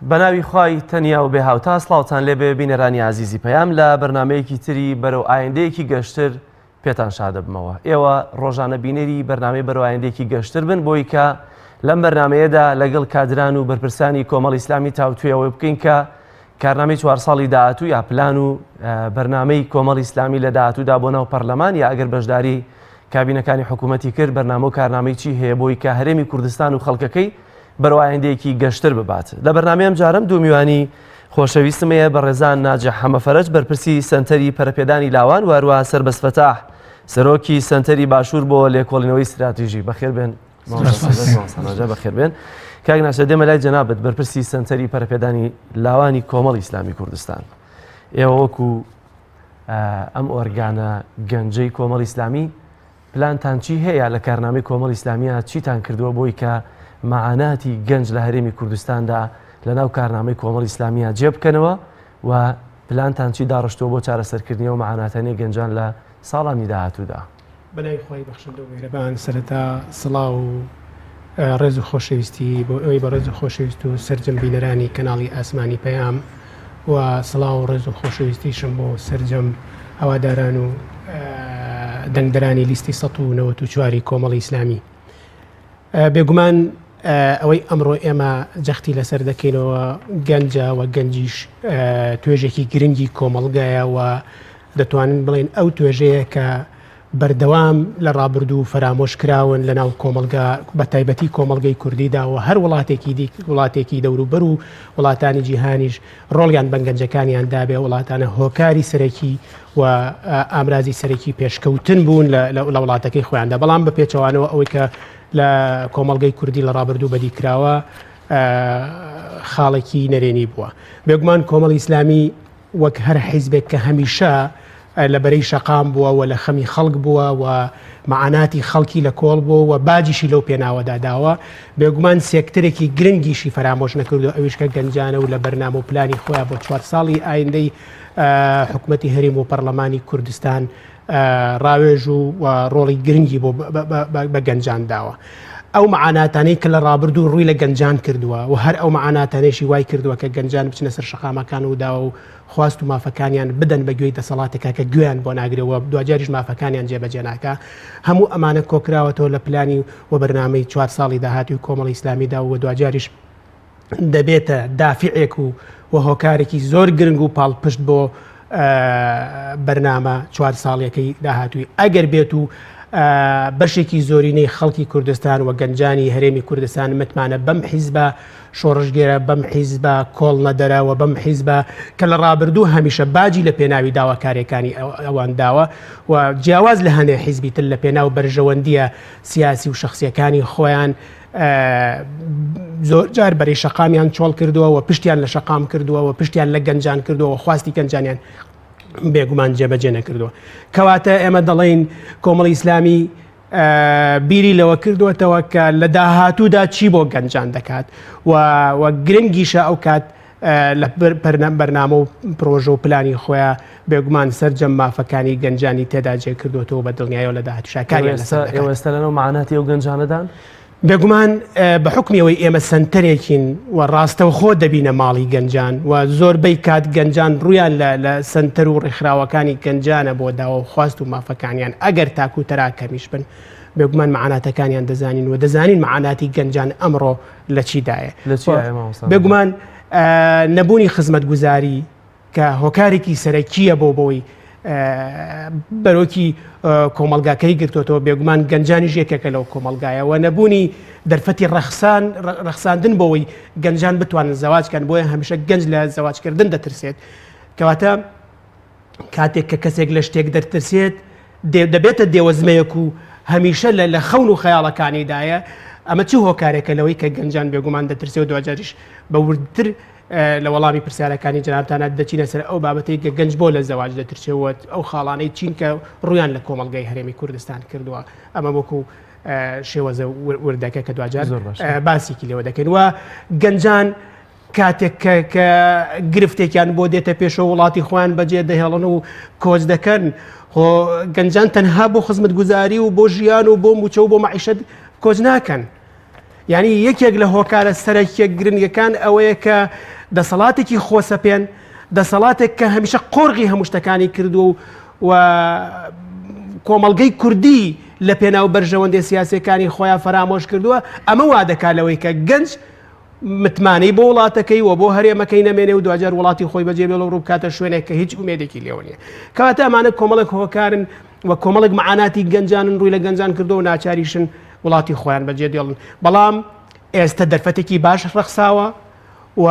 بەناوی خوای تەنیا و بێ هاوتا سڵاوتان لێبێ بینەرانی ئازیزی پەیام لە بەرنمەیەکی تری بەرەو ئایندەیەکی گەشتر پێتان شادەبمەوە ئێوە ڕۆژانە بینەری بەرنامەی بەرەو ئایندەیەکی گەشتر بن بۆی کە لەم بەرنمەیەدا لەگەڵ کادران و بەرپرسانی کۆمەڵی ئیسلامی تاوتوێ ئەوە بکەین کە کارنامەی چوار ساڵی داهاتوو یا پلان و بەرنامەی کۆمەڵی ئیسلامی لە داهاتوودا بۆ ناو پەرلەمان یا ئەگەر بەشداری کابینەکانی حکوومەتی کرد بەرنامە و کارنامەی چی هەیە بۆی کە هەرێمی کوردستان و خەڵکەکەی بەرەو ئایندەیەکی گەشتر ببات. لە بەرنامەی ئەمجارەم دوو میوانی خۆشەویستم هەیە بەڕێزان ناجح حەمەفەرەج بەرپرسی سەنتەری پەرەپێدانی لاوان و هەروەها سەربەست فەتاح سەرۆکی سەنتەری باشوور بۆ لێکۆڵینەوەی ستراتیژی. بەخێر بێن بەخێر بێن. کاک ناسر دێمە لای جەنابت بەرپرسی سەنتەری پەرەپێدانی لاوانی کۆمەڵی ئیسلامی کوردستان. ئێوە وەکو ئەم ئۆرگانە گەنجەی کۆمەڵی ئیسلامی پلانتان چی هەیە لە کارنامەی کۆمەڵی ئیسلامییا چیتان کردووە بۆی کە مەعاناتی گەنج لە هەرێمی کوردستاندا لە ناو کارنامەی کۆمەڵی ئیسلامییا جێ بکەنەوە و پلانتان چی داڕشتووە بۆ چارەسەرکردنی ئەو مەعاناتانەی گەنجان لە ساڵانی داهاتوودا؟ بەناوی خوای بەخشندە و میهرەبان سەرەتا سڵاو و ڕێز و خۆشەویستی بۆ ئێوەی بەڕێز و خۆشەویست و سەرجەم بینەرانی کەناڵی ئاسمانی پەیام و سڵاو و ڕێز و خۆشەویستیشم بۆ سەرجەم هەواداران و دەنگدەرانی لیستی 194 ی کۆمەڵی ئیسلامی. بێگومان ئەوەی ئەمڕۆ ئێمە جەختی لەسەر دەکەینەوە گەنجە و گەنجیش توێژێکی گرنگی کۆمەڵگایە و دەتوانین بڵێین ئەو توێژەیە کە بەردەوام لە ڕابردوو فەرامۆش کراون لە ناو کۆمەڵگا بە تایبەتی کۆمەڵگەی کوردیدا و هەر وڵاتێکی دی وڵاتێکی دەوروبەر و وڵاتانی جیهانیش ڕۆڵیان بە گەنجەکانیان دابێ وڵاتانە هۆکاری سەرەکی و ئامرازی سەرەکی پێشکەوتن بوون لە وڵاتەکەی خۆیاندا بەڵام بە پێچەوانەوە ئەوەی کە لە کۆمەڵگەی کوردی لە ڕابردوو بەدی کراوە خاڵێکی نەرێنی بووە بێگومان کۆمەڵی ئیسلامی وەک هەر حیزبێک کە هەمیشە لە بەرەی شەقام بووە و لە خەمی خەڵک بووە و مەعاناتی خەڵکی لە کۆڵ بووە و باجیشی لەو پێناوەدا داوە، بێگومان سێکتەرێکی گرنگیشی فەرامۆش نەکردووە ئەویش کە گەنجانە و لە بەرنامە و پلانی خۆیان بۆ چوار ساڵی ئایندەی حکومەتی هەرێم و پەرلەمانی کوردستان ڕاوێژ و ڕۆڵی گرنگی بۆ بە گەنجان داوە. ئەو مەعاناتانەی کە لە ڕابردوو ڕووی لە گەنجان کردووە و هەر ئەو مەعاناتانەیشی وای کردووە کە گەنجان بچنە سەر شەقامەکان و داوا و خواست و مافەکانیان بدەن بە گوێی دەسەڵاتێکا کە گوێیان بۆ ناگرێ و دواجاریش مافەکانیان جێبەجێ ناکا. هەموو ئەمانە کۆکراوەتەوە لە پلانی و بەرنامەی چوار ساڵی داهاتووی کۆمەڵی ئیسلامیدا و دواجاریش دەبێتە دافعێک و و هۆکارێکی زۆر گرنگ و پاڵپشت بۆ بەرنامە چوار ساڵیەکەی داهاتووی ئەگەر بێت و بەشێکی زۆرینەی خەڵکی کوردستان و گەنجانی هەرێمی کوردستان متمانە بەم حیزبە شۆڕشگێرە بەم حیزبە کۆڵ نەدەرە و بەم حیزبە کە لە ڕابردوو هەمیشە باجی لە پێناوی داواکاریەکانی ئەوان داوە و جیاواز لە هەنێ حیزبی تر لە پێناو بەرژەوەندیە سیاسی و شخصیەکانی خۆیان زۆر جار بەرەی شەقامیان چۆڵ کردووە و پشتیان لە شەقام کردووە و پشتیان لە گەنجان کردووە و خواستی گەنجانیان بێگومان جێبەجێ نەکردووە کەواتە ئێمە دەڵێین کۆمەڵی ئیسلامی بیری لەوە کردووەتەوە کە لە داهاتوودا چی بۆ گەنجان دەکات و گرنگیشە ئەو کات لە بەرنامە و پرۆژە و پلانی خۆیان بێگومان سەرجەم مافەکانی گەنجانی تێدا جێ کردوێتەوە بە دڵنیایەوە لە داهاتووشا کاریان لەسەر دەکات. ئێوە ئێستا لەناو مەعاناتی ئەو گەنجانەدان؟ بێگومان بە حوکمی ئەوەی ئێمە سەنتەرێکین و ڕاستەوخۆ دەبینە ماڵی گەنجان و زۆربەی کات گەنجان ڕوویان لە سەنتەر و ڕێکخراوەکانی گەنجانە بۆ داوا و خواست و مافەکانیان ئەگەر تاک و تەرا کەمیش بن بێگومان مەعاناتەکانیان دەزانین و دەزانین مەعاناتی گەنجان ئەمڕۆ لە چیدایە. لە چیدایە مامۆستا؟ بێگومان نەبوونی خزمەتگوزاری کە هۆکارێکی سەرەکییە بۆ بۆی بەرۆکی کۆمەڵگاکەی گرتوتەوە بێگومان گەنجانیش یەکێکە لەو کۆمەڵگایە و نەبوونی دەرفەتی ڕەخسان ڕەخساندن بۆەوەی گەنجان بتوانن زەواجکەن بۆیە هەمیشە گەنج لە زەواجکردن دەترسێت کەواتە کاتێک کە کەسێک لە شتێک دەترسێت دەبێتە دێوەزمەیەک و هەمیشە لە لە خەون و خەیاڵەکانیدایە ئەمە چ هۆکارێکە لەوەی کە گەنجان بێگومان دەترسێ و دواجاریش بە وردتر لە وەڵامی پرسیارەکانی جەنابتانە دەچینە سەر ئەو بابەتەی کە گەنج بۆ لە زەواج دەترسێ و ئەو خاڵانەی چین کە ڕویان لە کۆمەڵگەی هەرێمی کوردستان کردووە ئەمە وەکو شێوەزە وردەکە کە دواجار باسێکی لێوە دەکەین و گەنجان کاتێک کە گرفتێکیان بۆ دێتە پێشەوە وڵاتی خۆیان بەجێ دەهێڵن و کۆچ دەکەن خۆ گەنجان تەنها بۆ خزمەتگوزاری و بۆ ژیان و بۆ موچە و بۆ مەعیشەت کۆچ ناکەن. یعنی یەکێک لە هۆکارە سەرەکیە گرنگەکان ئەوەیە کە دەسەڵاتێکی خۆسەپێن، دەسەڵاتێک کە هەمیشە قۆرغی هەموو شتەکانی کردووە و و کۆمەڵگەی کوردی لە پێناو بەرژەوەندی سیاسەکانی خۆیان فەرامۆش کردووە، ئەمە وا دەکات لەوەی کە گەنج متمانەی بۆ وڵاتەکەی و بۆ هەرێمەکەی نەمێنێ و دواجار وڵاتی خۆی بەجێ بێڵ و ڕووبکاتە شوێنێک کە هیچ ئومێدێکی لێوە نییە. کەواتە ئەمانە کۆمەڵێک هۆکارن و کۆمەڵێک مەعاناتی گەنجانن ڕووی لە گەنجان کردووە و ناچاریشن وڵاتی خۆیان بەجێ دێڵن. بەڵام ئێستە دەرفەتێکی باش ڕەخساوە و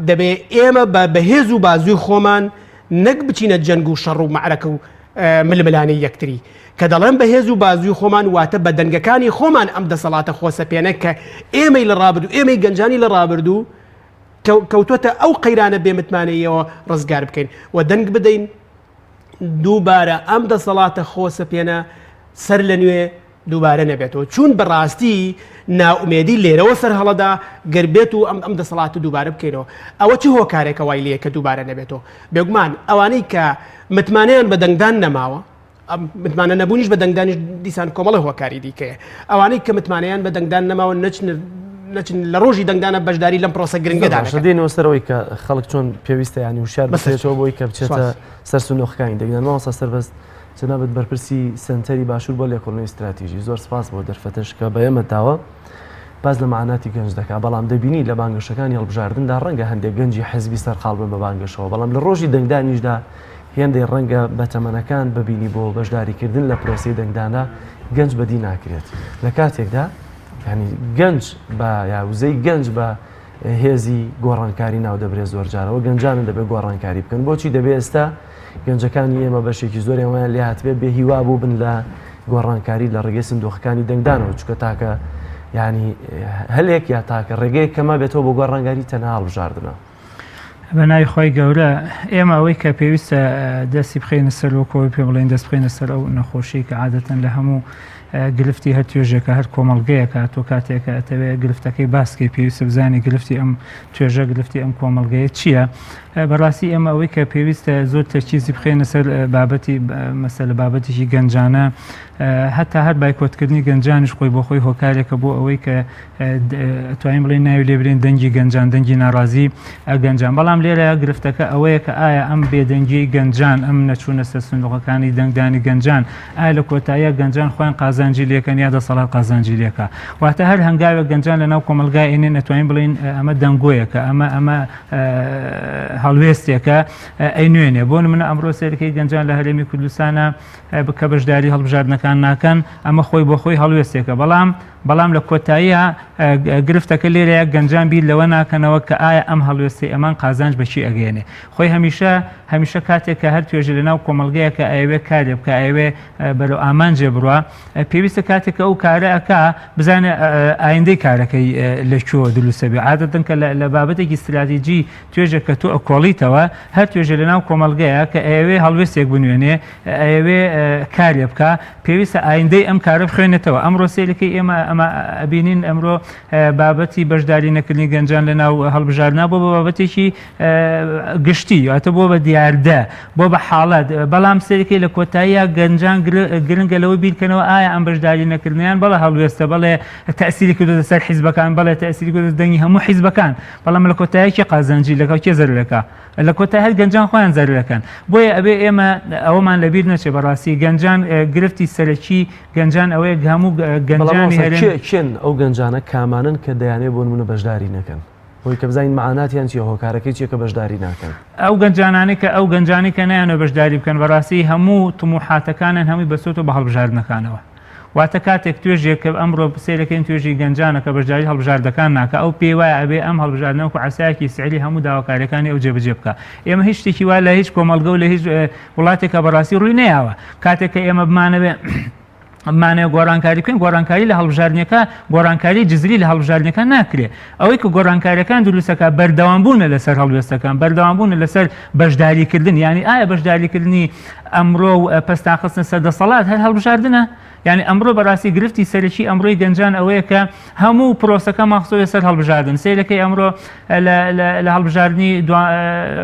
دەبێ ئێمە بە بەهێز و بازووی خۆمان نەک بچینە جەنگ و شەڕ و مەعرەکە و ململانێی یەکتری. کە دەڵێم بەهێز و بازووی خۆمان واتە بە دەنگەکانی خۆمان ئەم دەسەڵاتە خۆسەپێنە کە ئێمەی لە ڕابردوو ئێمەی گەنجانی لە ڕابردوو کەوتوەتە ئەو قەیرانە بێمتمانەیەوە ڕزگار بکەین و دەنگ بدەین دووبارە ئەم دەسەڵاتە خۆسەپێنە سەر لە نوێ دووبارە نەبێتەوە چوون بەڕاستی نائومێدی لێرەوە سەر هەڵەدا گەر بێت و ئەم ئەم دەسەڵاتە دووبارە بکەینەوە ئەوە چ هۆکارێکە وای لێیە کە دووبارە نەبێتەوە بێگومان ئەوانەی کە متمانەیان بە دەنگدان نەماوە متمانە نەبوونیش بە دەنگدانیش دیسان کۆمەڵی هۆکاری دیکەیە ئەوانەی کە متمانەیان بە دەنگدان نەماوە نەچن نەچن لە ڕۆژی دەنگدانە بەشداری لەم پرۆسە گرنگەدا نەکەن. دێنەوە سەرەوەی کە خەڵک چۆن پێویستە ینی وشار بکرێتەوە بۆی کە بچێتە سەر سنووقەکانی دەنگدان. مامۆستا سەربەست جەنابت بەرپرسی سەنتەری باشوور بۆ لێکۆڵینەوەی ستراتیژی، زۆر سپاس بۆ دەرفەتەش کە بە ئێمەت داوە. باس لە مەعاناتی گەنج دەکا، بەڵام دەبینی لە بانگەشەکانی هەڵبژاردندا ڕەنگە هەندێک گەنجی حزبی سەرقاڵ بن بە بانگەشەوە، بەڵام لە ڕۆژی دەنگدانیشدا هێندەی ڕەنگە بەتەمەنەکان ببینی بۆ بەشداریکردن لە پرۆسەی دەنگداندا گەنج بەدی ناکرێت. لە کاتێکدا یانی گەنج بە یا وزەی گەنج بە هێزی گۆڕانکاری ناو دەبرێت زۆر جارەوە گەنجانن دەبێت گۆڕانکاری بکەن بۆچی دەبێت ئێستا گەنجەکانی ئێمە بەشێکی زۆریان وایان لێ هاتبێت بێ هیوا بوو بن لە گۆڕانکاری لە ڕێگەی سندۆخەکانی دەنگدانەوە چکە تاکە ینی هەلێک یا تاکە ڕێگەیەک کەما بێتەوە بۆ گۆڕانگاری تەنها هەڵبژاردنە. بە ناوی خی گەورە ئێمە ئەوەی کە پێویستە دەستی بخینە سەر وەکەوەی پێ بڵێن دەست بخینە سەر ئەو نەخۆشی کە عادەتەن لە هەموو گرفتی هەر توێژێکە هەر کۆمەڵگەیەکە تۆ کاتێکە ئەتەوێ گرفتەکەی باسکەی پێویستە بزانی گرفتی ئەم توێژە گرفتی ئەم کۆمەڵگەیە چییە بەڕاستی ئێمە ئەوەی کە پێویستە زۆر تەرکیزی بخێنە سەر بابەتی مەسەلە بابەتێکی گەنجانە هەتا هەر بایکۆتکردنی گەنجانیش خۆی بۆ خۆی هۆکارێکە بۆ ئەوەی کە توانین بڵێن ناوی لێ برێن دەنگی گەنجان دەنگی ناڕازی گەنجان بەڵام لێرە گرفتەکە ئەوەیە کە ئایا ئەم بێدەنگی گەنجان ئەم نەچوونە سەر سندوقەکانی دەنگدانی گەنجان ئایا لە کۆتاییا گەنجان خۆیان قازانجی لێکەن یا دەسەڵات قازانجی لێکا واتە هەر هەنگاوێک گەنجان لە ناو کۆمەلگای ئێنێن ئەتوانین بڵین ئەمە دەنگۆیەکە ئەمە ئەمە هەڵوێستێکە ئەی نوێنێ بۆ منە ئەمڕۆ سەرەکەی گەنجان لە هەرێمی کوردستانە کە بەشداری هەڵبژاردنەکان ناکەن ئەمە خۆی بۆ خۆی هەڵوێستێکە بەڵام بەڵام لە کۆتاییە گرفتەکە لێرەیە گەنجان بیر لەوە ناکەنەوە کە ئایا ئەم هەڵوێستی ئەمان قازانج بەچی ئەگەێنێ خۆی هەمیشە هەمیشە کاتێک کە هەر توێژە لە ناو کۆمەڵگەیە کە ئەیەوێ کارێ بکە ئەیەوێ بەرەو ئامانجێ بڕوا پێویستە کاتێک کە ئەو کارە ئەکا بزانێ ئایندەی کارەکەی لە کوێوە دروستە بێ عادەتەن کە لە بابەتێکی ستراتیجی توێژێک کە تۆ ئەکۆڵیتەوە هەر توێژێ لە ناو کۆمەڵگەیە کە ئەیەوێ هەڵوێستێک بنوێنێ ئەیەوێ کارێ بکا پێویستە ئایندەی ئەم کارە بخوێنێتەوە ئەمڕۆ سەیرەکەی ئێمە ئەمە ئەبینین ئەمڕۆ بابەتی بەشداری نەکردنی گەنجان لە ناو هەڵبژاردنا بۆ بە بابەتێکی گشتی واتە بۆ بە دیاردە بۆ بە حاڵەت بەڵام سەیرکەی لە کۆتاییە گەنجان گرنگە لەوە بیرکەنەوە ئایا ئەم بەشداری نەکردنیان بەڵێ هەڵوێستە بەڵێ تەسیری کردوتە سەر حیزبەکان بەڵێ تەسیری کردوتە دەنگی هەموو حیزبەکان بەڵام لە کۆتایی کێ قازانجی لەگەڵ کێ زەرەرەکە لە کۆتای هەر گەنجان خۆیان زەرەرەکەن بۆیە ئەبێ ئێمە ئەوەمان لەبیر نەچێ بەڕاستی گەنجان گرفتی سەرەکی گەنجان ئەوەیە هەموو گەنجانی کێن ئەو گەنجانە کامانن کە دەیانێ بۆ نمونە بەشداری نەکەن بۆی کە بزانین مەعاناتیان چیە هۆکارەکەی چیە کە بەشداری ناکەن. ئەو گەنجانانەی کە ئەو گەنجانەی کە نایانەوێت بەشداری بکەن بەڕاستی هەموو تموحاتەکانیان هەمووی بەستۆتەوە بە هەڵبژاردنەکانەوە واتە کاتێک توێژێک کە ئەمڕۆ سەیرەکەین توێژی گەنجانە کە بەشداری هەڵبژاردەکان ناکە ئەو پێی وایە ئەبێ ئەم هەڵبژاردنە وەکو عەسایەکی سعری هەموو داواکاریەکانی ئەو جێبەجێ بکا ئێمە هیچ شتێکی وا لە هیچ کۆمەڵگە و لە هیچ وڵاتێکا بەڕاستی ڕووی نەیاوە کاتێک کە ئێمە بمانەوێ بمانەوێ گۆڕانکاری بکەین گۆڕانکاری لە هەڵبژاردنەکە گۆڕانکاری جزری لە هەڵبژاردنەکە ناکرێ ئەوەی کە گۆڕانکاریەکان دروستەکە بەردەوام بوونە لەسەر هەڵوێستەکان بەردەوام بوونە لەسەر بەشداریکردن یعنی ئایا بەشداریکردنی ئەمڕۆ و پەستان خستنە سەر دەسەڵات هەر هەڵبژاردنە؟ یعنی ئەمڕۆ بەڕاستی گرفتی سەرەکی ئەمڕۆی گەنجان ئەوەیە کە هەموو پرۆسەکە ماخسۆیە سەر هەڵبژاردن سەیرەکەی ئەمڕۆ لە هەڵبژاردنی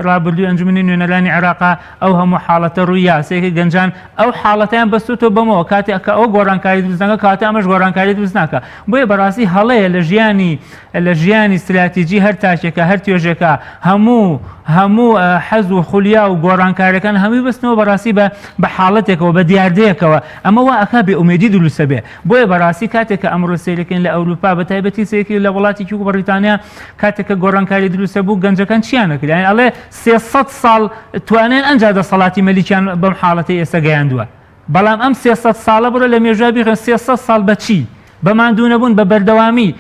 ڕابردووی ئەنجومەنی نوێنەرانی عێراقا ئەو هەموو حاڵەتە ڕووی یا سەیرەکەی گەنجان ئەو حاڵەتیان بەستۆتەوە بەمەوە کاتێک کە ئەو گۆڕانکاری دروست ناکە کاتە ئەمەش گۆڕانکاری دروست ناکە بۆیە بەڕاستی هەڵەیە لە ژیانی لە ژیانی ستراتیجی هەر تاکێکە هەر توێژێکە هەموو هەموو حەز و خولیا و گۆڕانکارەکان هەمووی بەستنەوە بەڕاستی بە بە حاڵەتێکەوە بە دیاردەیەکەوە ئەمە وا ئەکا بێ ئومێدی دروستە بێ بۆیە بەڕاستی کاتێک کە ئەمڕۆ سەیرەکەین لە ئەوروپا بە تایبەتی سەیرکەین لە وڵاتێکی وەکو بەڕیتانیا کاتێک کە گۆڕانکاری دروستە بوو گەنجەکان چیان ئەکرد یانی ئەڵێ 300 ساڵ توانیان ئەنجا دەسەڵاتی مەلیکیان بەم حاڵەتەی ئێستا گەیاندووە بەڵام ئەم 300 ساڵە بڕۆ لە مێژوە بیخوێن 300 ساڵ بە چی بە ماندوو نەبوون بە بەردەوامی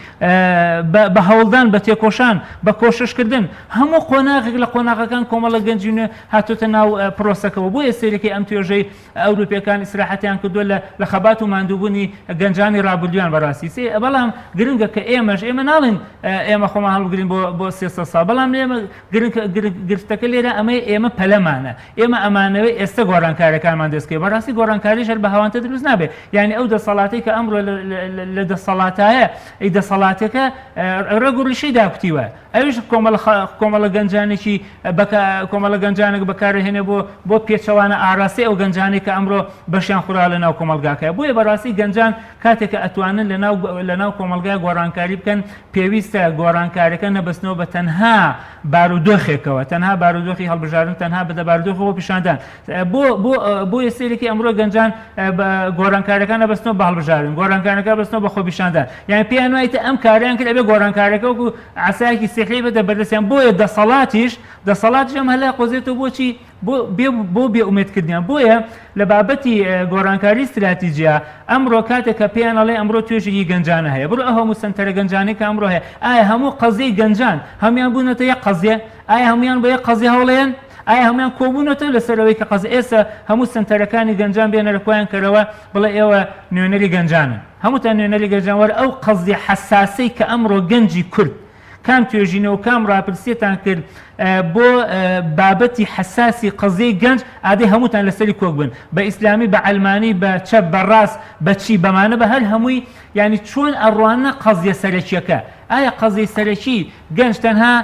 بە هەوڵدان بە تێکۆشان بە کۆششکردن هەموو قۆناغێک لە قۆناغەکان کۆمەڵە گەنجی نوێ هاتۆتە ناو پرۆسەکەوە بۆیە سەیرەکەی ئەم توێژەی ئەوروپیەکان ئیسراحەتیان کردووە لە لە خەبات و ماندووبوونی گەنجانی ڕابردوویان بەڕاستی سێ بەڵام گرنگە کە ئێمەش ئێمە ناڵین ئێمە خۆمان هەڵبگرین بۆ بۆ 300 ساڵ بەڵام ئێمە گرنگ گرفتەکە لێرە ئەمەی ئێمە پەلەمانە ئێمە ئەمانەوەی ئێستا گۆڕانکارەکانمان دەستکەوێت بەڕاستی گۆڕانکاریش هەر بە هەوانتە دروست نابێت یعنی ئەو دەسەڵاتەی کە ئەمڕۆ لە دەسەڵاتایە ئەی دەسەڵاتەکە ڕەگ و ڕیشەی داکوتیوە ئەویش کۆمەڵە کۆمەڵە گەنجانێکی بەکا کۆمەڵە گەنجانێک بەکارهێنێ بۆ بۆ پێچەوانە ئاراستەی ئەو گەنجانەی کە ئەمڕۆ بەشیان خوراوە لە ناو کۆمەڵگاکە بۆیە بەڕاستی گەنجان کاتێک کە ئەتوانن لە ناو لە ناو کۆمەڵگای گۆڕانکاری بکەن پێویستە گۆڕانکاریەکە نەبەستنەوە بە تەنها بارودۆخێکەوە تەنها بارودۆخی هەڵبژاردن تەنها بە بارودۆخی خۆ پیشاندان بۆ بۆ بۆیە سەیرێکی ئەمڕۆ گەنجان گۆڕانکاریەکان ئەبەستنەوە بە هەڵبژاردن گۆڕانکارەکە بەستنەوە بە خۆپیشاندان یان پێیان وایە ئەم کاریان کرد ئەبێ گۆڕانکاریەکە وەکو عەسایەکی سیحری بێتە بەردەستیان بۆیە دەسەڵاتیش دەسەڵاتیش ئەم هەلە قۆزێتەوە بۆچی بۆ بێ بۆ بێ ئومێدکردنیان بۆیە لە بابەتی گۆڕانکاری ستراتیجیا ئەمڕۆ کاتێک کە پێیان ئەڵێ ئەمڕۆ توێژێکی گەنجانە هەیە بڕۆ ئەو هەموو سەنتەرە گەنجانەی کە ئەمڕۆ هەیە ئایا هەموو قەزیەی گەنجان هەموویان بوونەتە یەک قەزیە ئایا هەموویان بە یەک قەزیە هەوڵەیەن؟ ئایا هەموویان کۆبوونەتەوە لەسەر ئەوەی کە قەزیە ئێستا هەموو سەنتەرەکانی گەنجان بێنە لە کۆیان کەرەوە بڵێ ئێوە نوێنەری گەنجانن هەمووتان نوێنەری گەنجان وەرە ئەو قەزیە حەساسەی کە ئەمڕۆ گەنجی کورد کام توێژینەوە کام ڕاپرسیەتان کرد بۆ بابەتی حەساسی قەزیەی گەنج ئادەی هەمووتان لەسەری کۆک بن بە ئیسلامی بە عەلمانی بە چەپ بە ڕاست بە چی بەمانە بە هەر هەمووی یانی چۆن ئەڕواننە قەزیە سەرەکیەکە ئایا قەزیەی سەرەکی گەنج تەنها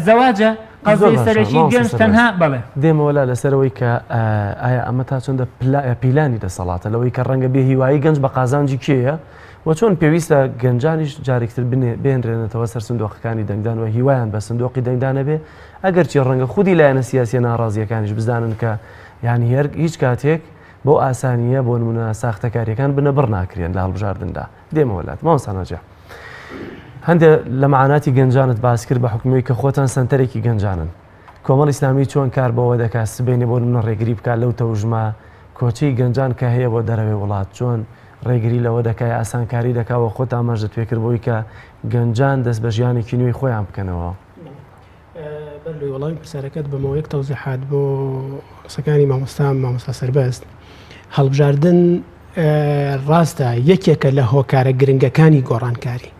زەواجە؟ زۆر قەزیەی باشە سەرەکی مامۆستا گەنج سەربەست تەنها بەڵێ. دێمەوە لا لەسەر ئەوەی کە ئایا ئەمە تا چەندە پیلانی دەسەڵاتە لەوەی کە ڕەنگە بێ هیوایی گەنج بە قازانجی کێیە و چۆن پێویستە گەنجانیش جارێکتر بێنرێنێتەوە سەر سندۆقەکانی دەنگدان و هیوایان بە سندۆقی دەنگدان هەبێ ئەگەرچی ڕەنگە خودی لایەنە سیاسیە ناڕازیەکانیش بزانن کە یانی هەر هیچ کاتێک بەو ئاسانیە بۆ نمونە ساختەکاریەکان بنەبڕ ناکرێن لە هەڵبژاردندا دێمەوە لات مامۆستا ناجیح هەندێک لە معاناتی گەنجانت باس کرد بە حکومی کە خۆتان سەنتەرێکی گەنجانن کۆمەڵ ئیسلامی چۆن کار بەوە دەکات سبەینێ بۆ نمونە ڕێگری بکات لەو تەوژمە کۆچەی گەنجان کە هەیە بۆ دەرەوەی وڵات چۆن ڕێگری لەوە دەکا یا ئاسانکاری دەکا و خۆت ئاماژەت پێکرد بۆی کە گەنجان دەست بە ژیانێکی نوێی خۆیان بکەنەوە؟ بەر لەوەی وەڵامی پرسیارەکەت بەمەوە یەک تەوزیحات بۆ قسەکانی مامۆستام مامۆستا سەربەست هەڵبژاردن ڕاستە یەکێکە لە هۆکارە گرنگەکانی گۆڕانکاری